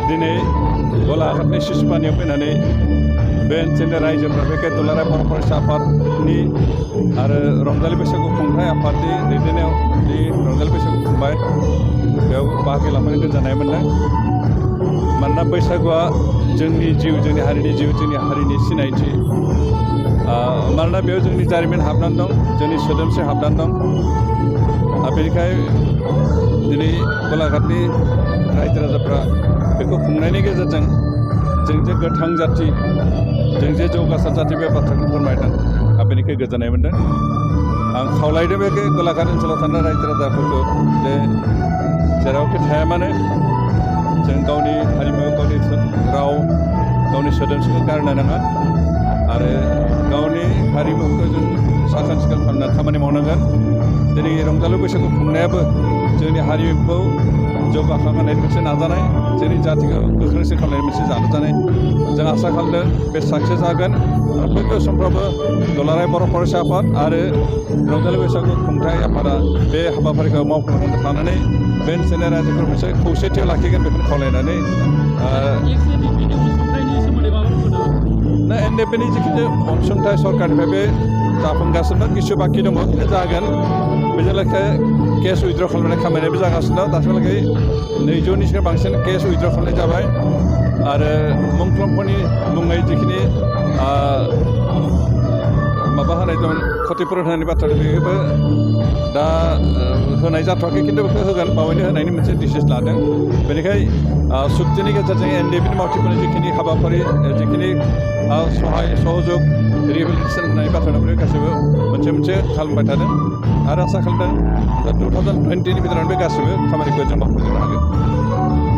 दिनै गलाघाटनि सिसुपानियाव फैनानै बे ओनसोलनि रायजोफोरा बे दुलाराय बर' फरायसा आफादनि आरो रंजालि बैसागु खुंथाय आफादनि दैदेननायाव जि रंजालि बैसागु खुंबाय बेयाव बाहागो लाफैनो गोजोननाय मोन्दों। मानोना बैसागुआ जोंनि जिउ, जोंनि हारिनि जिउ, जोंनि हारिनि सिनायथि। मानोना बेयाव जोंनि जारिमिन हाबनानै दं, जोंनि सोदोमस्रि हाबनानै दं। बेनिखायनो दिनै गलाघाटनि रायजो राजाफ्रा बेखौ खुंनायनि गेजेरजों जों जे गोथां जाथि, जों जे जौगासार जाथि बे बाथ्राखौ फोरमायदों। बेनिखायनो गोजोननाय मोन्दों। आं खावलायदों बे गलाघाट ओनसोलाव थानाय रायजो राजाफोरखौ जे जेरावखि थाया मानो जों गावनि हारिमु, गावनि राव, गावनि सोदोमस्रिखौ गारनो नाङा आरो गावनि हारिमुखौ जों साखोन सिखोन खालामना खामानि मावनांगोन। दिनै रंजालु बैसागु खुंनायाबो जोंनि हारिमुखौ जौगाखांहोनायनि मोनसे नाजानाय, जोंनि जाथिखौ गोख्रोंसिन खालामनायनि मोनसे नाजानाय। जों आसा खालामदों बे साक्सेस जागोन। फैगौ समफ्रावबो दुलाराय बर' फरायसा आफाद आरो रंजालि बैसागु खुंथाय आफादा बे हाबाफारिखौ मावफुंलांबाय थानानै बे ओनसोलनि रायजोफोर मोनसे खौसेथियाव लाखिगोन बेखौनो खावलायनानै एनडिएफबिनि जिखिनि अनसुंथाइ सरकारनिफ्राय बे जाफुंगासिनो दं, किसु बाखि दङ, खिन्थु जागोन। बेजों लोगोसे केस उइथड्र खालामनाय खामानियाबो जागासिनो दं। दासिमहालागै 200निसो बांसिन केस उइथड्र खालामनाय जाबाय आरो मुंख्लंफोरनि मुङै जिखिनि माबा होनाय दं, क्षतिपुरन होनायनि बाथ्रा बेबो दा होनाय जाथ'वाखै, खिन्थु बेखौ होगोन, बावैनो होनायनि मोनसे डिसिसन लादों। बेनिखायनो सुक्तिनि गेजेरजों एनडिएफबिनि मावथिफोरनि जिखिनि हाबाफारि, जिखिनि सहाय सहयोग, रिहेबिलिटेसन होनाय बाथ्राफोर गासैबो मोनसे मोनसे खालामबाय थादों आरो आसा खालामदों 2020नि गेजेरावनो बे गासैबो खामानिखौ जों मावफुंजोबनो हागोन।